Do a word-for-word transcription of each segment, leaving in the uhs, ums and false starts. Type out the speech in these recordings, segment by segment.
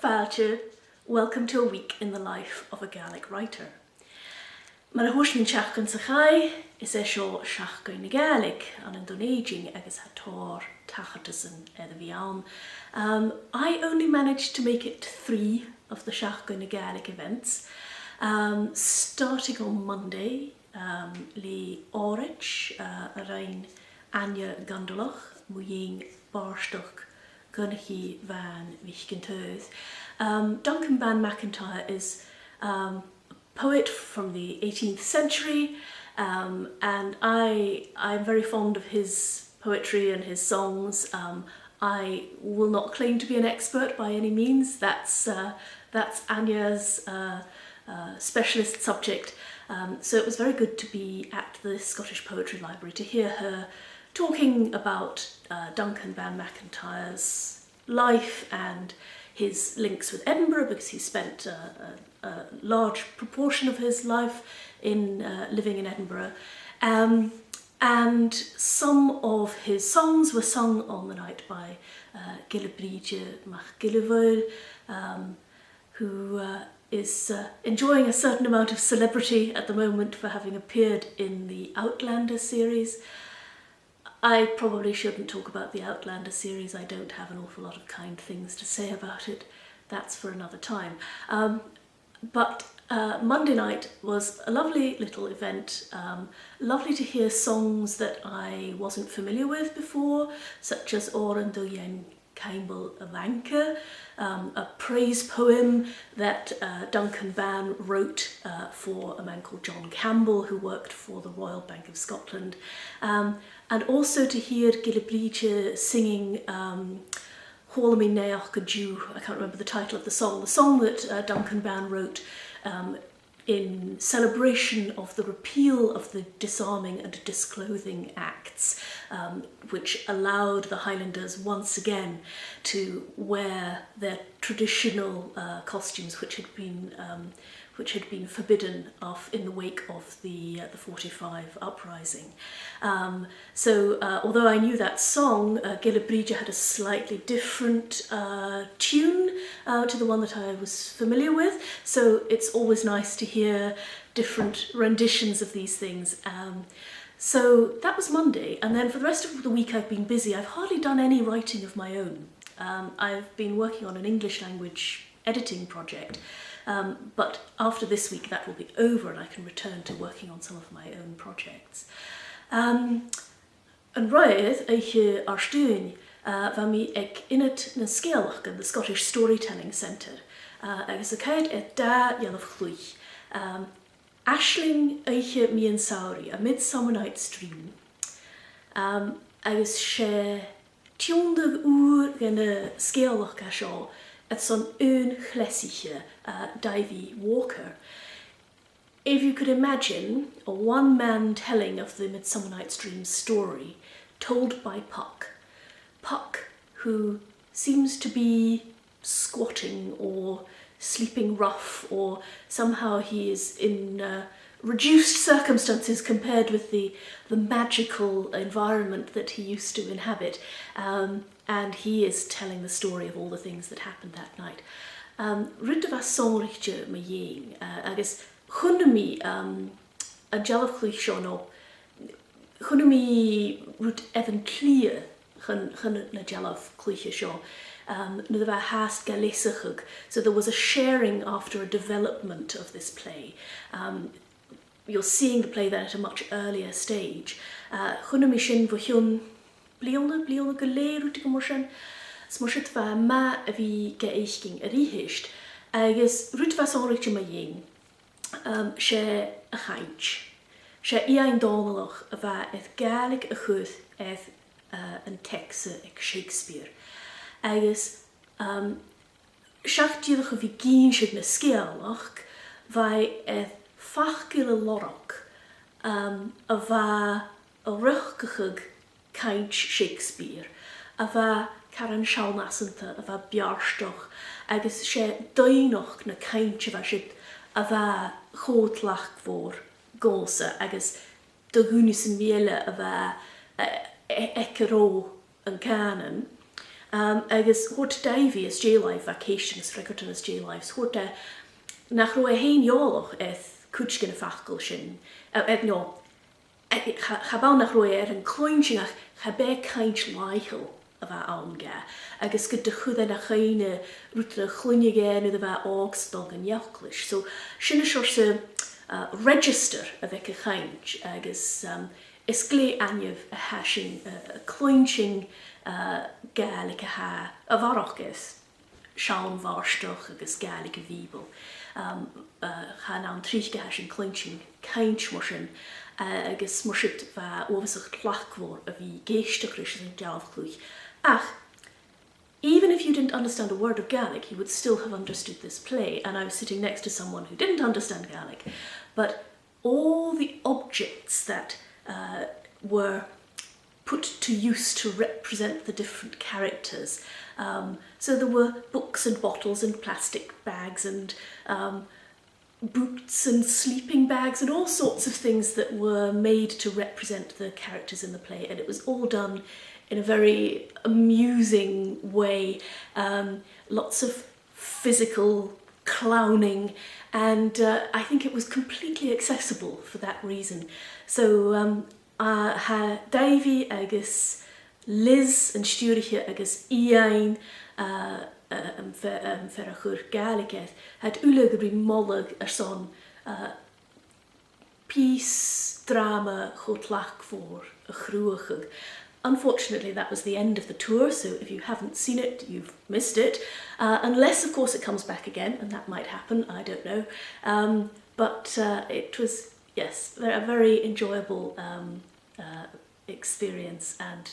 Fàilte, welcome to a week in the life of a Gaelic writer. Mar a thuirt mi an t-seachdain sa chaidh, is e seo Seachdain na Gàidhlig ann an Dùn Èideann agus tha tòrr tachartasan air a bhith ann. Um, I only managed to make it to three of the Seachdain na Gàidhlig events, um, starting on Monday, um, le òraid, uh, a rinn Aine Gundlach mu dheidhinn bàrdachd Dhonnchaidh Bhàn Mhic an t-Saoir. Um, Duncan Ban MacIntyre is, um, a poet from the eighteenth century, um, and I, I'm very fond of his poetry and his songs. Um, I will not claim to be an expert by any means. That's, uh, that's Aine's, uh, uh, specialist subject. Um, so it was very good to be at the Scottish Poetry Library to hear her talking about, uh, Duncan Ban MacIntyre's life and his links with Edinburgh, because he spent a, a, a large proportion of his life in, uh, living in Edinburgh. Um, and some of his songs were sung on the night by, uh, Gillebrìde MacGilleMhoill, um, who, uh, is, uh, enjoying a certain amount of celebrity at the moment for having appeared in the Outlander series. I probably shouldn't talk about the Outlander series. I don't have an awful lot of kind things to say about it. That's for another time. Um, but, uh, Monday night was a lovely little event. Um, lovely to hear songs that I wasn't familiar with before, such as Òran do Dhèan Caimbeul a' Bhanca, um, a praise poem that, uh, Duncan Ban wrote, uh, for a man called John Campbell, who worked for the Royal Bank of Scotland. Um, and also to hear Gillebrìde singing, um, Chuala mi naidheachd an-diugh, I can't remember the title of the song, the song that, uh, Duncan Ban wrote, um, in celebration of the repeal of the Disarming and Disclothing Acts, um, which allowed the Highlanders once again to wear their traditional, uh, costumes, which had been, um, which had been forbidden of, in the wake of the, uh, the forty-five uprising. Um, So, uh, although I knew that song, uh, Gillebrìde had a slightly different, uh, tune, uh, to the one that I was familiar with. So it's always nice to hear different renditions of these things. Um, so that was Monday, and then for the rest of the week I've been busy. I've hardly done any writing of my own. Um, I've been working on an English language editing project, um, but after this week that will be over and I can return to working on some of my own projects. Um, An-raoir, oidhche Ardaoin, uh, bha mi aig Ionad nan Sgeulachdan, the Scottish Storytelling Centre, uh, agus a' coimhead air dà dhealbh-chluich. Um, Aisling Oidhche Mì-samhraidh, A Midsummer Night's Dream. Um, agus 's e tionndadh ùr dhen an sgeulachd a tha seo airson aon chleasaiche, uh, Davy Walker. If you could imagine a one-man telling of the Midsummer Night's Dream story told by Puck. Puck, who seems to be squatting or sleeping rough, or somehow he is in, uh, reduced circumstances compared with the, the magical environment that he used to inhabit. Um, and he is telling the story of all the things that happened that night. Um, rud a bha sònraichte mu dheidhinn, uh, agus chunnaic mi, um, an dealbh-chluich seo, no chunnaic mi rud air an t-slighe chun, chun na dealbh-chluiche seo, um, nuair a bha e fhathast ga leasachadh. So there was a sharing after a development of this play. Um, you're seeing the play then at a much earlier stage. Uh, chunnaic mi sin bho chionn bliadhna, bliadhna gu leth, rudeigin mar sin. Is mar sin bha e math a bhith ga fhaicinn a-rithist. Agus rud a bha sònraichte mu dheidhinn, um, 's e a' chainnt. 'S e Iain Dòmhnallach a bha air Gàidhlig a chur air, uh, an teacsa aig Shakespeare. Agus, um, seach dìreach a bhith ag innse na sgeulachd, bha e air facal a lorg, um, a bha a' riochdachadh cainnt Shakespeare, a bha caran seann-fhasanta, a bha beartach, agus 's e doimhneachd na cainnt a bha siud a bha cho tlachdmhor dhòmhsa agus do dhaoine sam bith eile a bha, eh, eh, aig an robh an cànan. Um, agus thuirt Davy às dèidh làimh, bha e a' ceasnachadh Frickerton às dèidh làimh, thuirt e nach robh e fhèin eòlach air cuid de na faclan sin, uh, uh, no, eh, cha, cha b' ann nach robh e air an cluinntinn ach cha b' e cainnt làitheil a bh' ann dha, agus gun do chuir e na chuimhne rudan a chluinneadh e nuair a bha e òg 's a' dol dhan eaglais. So sin an seòrsa, uh, register a bh' aig a' chainnt, agus, um, is glè ainneamh a tha sinn, uh, a' cluinntinn, uh, Gàidhlig a tha a bharrachd air seann bhàrdachd agus Gàidhlig a' Bhìobaill. Um, uh, chan ann tric a tha sinn a' cluinntinn cainnt mar sin, uh, agus mar sin bha e uabhasach tlachdmhor a bhith ag èisteachd ris an dealbh-chluich. Ach even if you didn't understand a word of Gaelic, you would still have understood this play, and I was sitting next to someone who didn't understand Gaelic, but all the objects that, uh, were put to use to represent the different characters. Um, so there were books and bottles and plastic bags and, um, boots and sleeping bags and all sorts of things that were made to represent the characters in the play, and it was all done in a very amusing way. Um, lots of physical clowning, and, uh, I think it was completely accessible for that reason. So, um, uh, tha Davy agus Liz an stiùiriche agus Iain, uh, uh, am fe-, am fear a chuir Gàidhlig air, tha iad uile gu bhith a' moladh airson, uh, pìos dràma cho tlachdmhor a chruthachadh. Unfortunately, that was the end of the tour, so if you haven't seen it, you've missed it. Uh, unless, of course, it comes back again, and that might happen, I don't know. Um, but, uh, it was, yes, ve-, a very enjoyable, um, uh, experience, and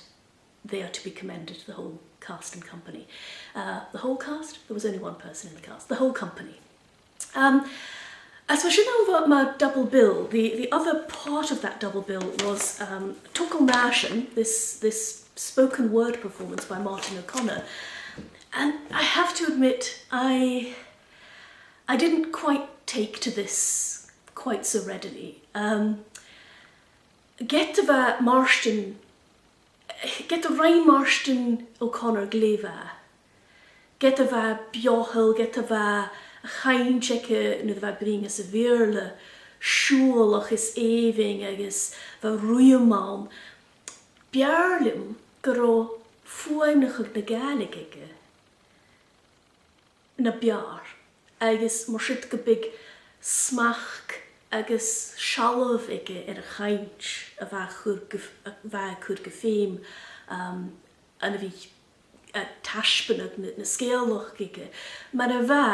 they are to be commended, the whole cast and company. Uh, the whole cast? There was only one person in the cast. The whole company. Um, às a bha sin ann mar double bill, the, the other part of that double bill was, um, Togail Nàisean, this, this spoken word performance by Martin O'Connor. And I have to admit, I, I didn't quite take to this quite so readily. Um, ged a bha Màrtainn, ged a rinn Màrtainn O'Connor glè mhath, ged a bha e beothail, ged a bha a' chainnt aige nuair a bha e a' bruidhinn anns a' Bheurla siùbhlach is èibhinn agus bha ruitheam ann, b' fheàrr leam gun robh fuaimneachadh na Gàidhlig aige na b' fheàrr, agus mar sin gum biodh smachd agus sealbh aige air a' chainnt a bha a' cur gu f-, a bha a' cur gu feum, um, ann a bhith, uh, taisbeanadh na, na sgeulachd aige. Mar a bha,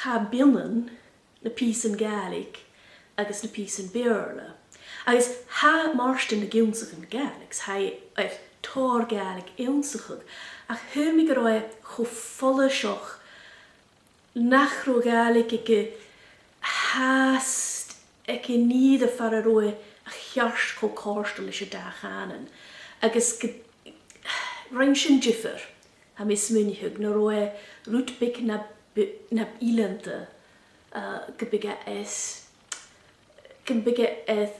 cha b' ionann na pìosan Gàidhlig agus na pìosan Beurla. Agus tha Màrtainn ag ionnsachadh na Gàidhlig, 's tha e air tòrr Gàidhlig ionnsachadh, ach shaoil mi gun robh e cho follaiseach nach robh Gàidhlig aige fhathast aig an ìre far an robh e a cheart cho cofhurtail leis an dà chànan. Agus gu, rinn sin diofar, tha mi a' smaoineachadh, nan robh e rud beag na b-, na b' fhileanta, uh, gum biodh e air, gum biodh e air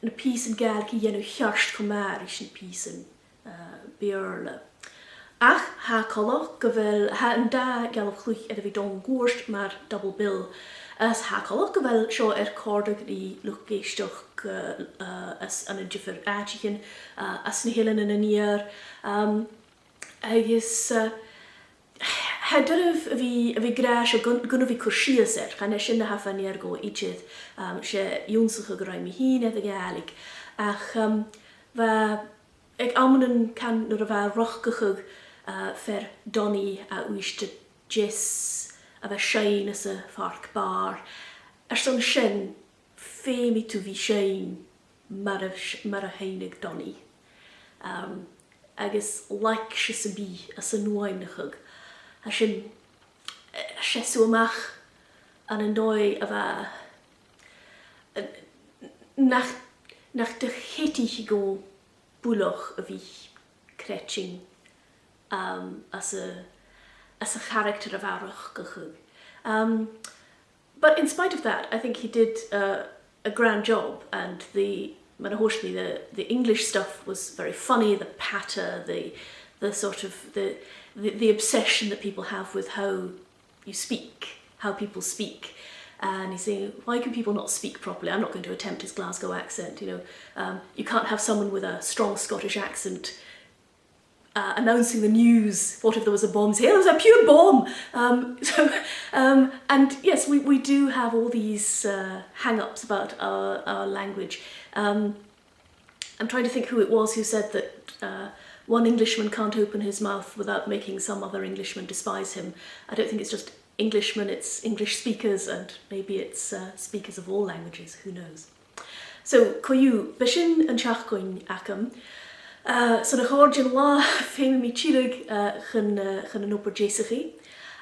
na pìosan Gàidhlig a dhèanamh cheart cho math ris na pìosan, uh, Beurla. Ach tha e coltach gu bheil, tha an dà dhealbh-chluich air a bhith dol an cuairt mar double bill, is tha e coltach gu bheil seo air còrdadh ri luchd-èisteachd, uh, uh, às, ann an diofar àiteachan, uh, anns na h-Eileanan an Iar. Um, agus, uh, tha e doirbh a bhith, a bhith ag ràdh seo gun, gun a bhith a' cur sìos air, chan e sin na tha fa-near dhomh idir, um, 's e ionnsachadh a rinn mi fhìn air a' Ghàidhlig. Ach, um, bha, aig amannan, can, nuair a bha e a' rochdachadh, uh, fear Donnie à Uibhist a Deas a bha a' seinn anns a' Phark Bar, airson sin, feumaidh tu bhith a' seinn mar a, mar a sheinneadh Donnie. Um, agus laigse sam bith anns an fhuaimneachadh. Tha sin, eh, seasamh a-mach ann an dòigh a bha, eh, nach, nach do cheadaich e dhomh buileach a bhith a' creidsinn, um, anns a', anns a' charactar a bha e a' rochdachadh. Um, But in spite of that, I think he did, uh, a grand job, and the, mar a thuirt mi, the, the English stuff was very funny, the patter, the, the sort of, the, the, the obsession that people have with how you speak, how people speak. And he's saying, "Why can people not speak properly? I'm not going to attempt his Glasgow accent, you know. Um, you can't have someone with a strong Scottish accent uh, announcing the news. What if there was a bomb? Say, 'Oh, there was a pure bomb.'" Um, so, um, and yes, we, we do have all these uh, hang-ups about our, our language. Um, I'm trying to think who it was who said that uh, one Englishman can't open his mouth without making some other Englishman despise him. I don't think it's just Englishmen, it's English speakers, and maybe it's uh, speakers of all languages, who knows. So, co-dhiù, b' e sin an t-seachdain agam. Uh, so, a' chòrr den latha, feumaidh mi tilleadh uh, chun, uh, chun an obair deasachaidh.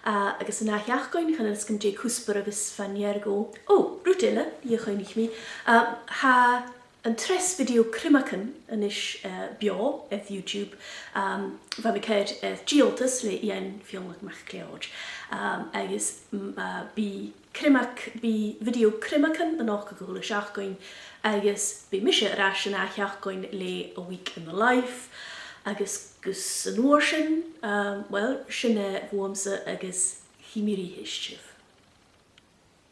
Uh, agus an ath sheachdain, chan eil fhios agam dè an cuspair a bhios fa-near dhomh. Ò, rud eile, a chuimhnich mi. Uh, tha an treas video Criomagan a-nis uh, beò air YouTube. Um, bha mi ceart air dìoltas le Iain Fionnlagh MacLeòid. Um, agus mm, uh, bidh Criomag, bidh video Criomagan a' nochdadh a h-uile seachdain, agus bidh mise air ais an ath sheachdain le A Week in the Life, agus gus an uair sin, um, well, sin e bhuamsa agus chì mi a-rithist sibh.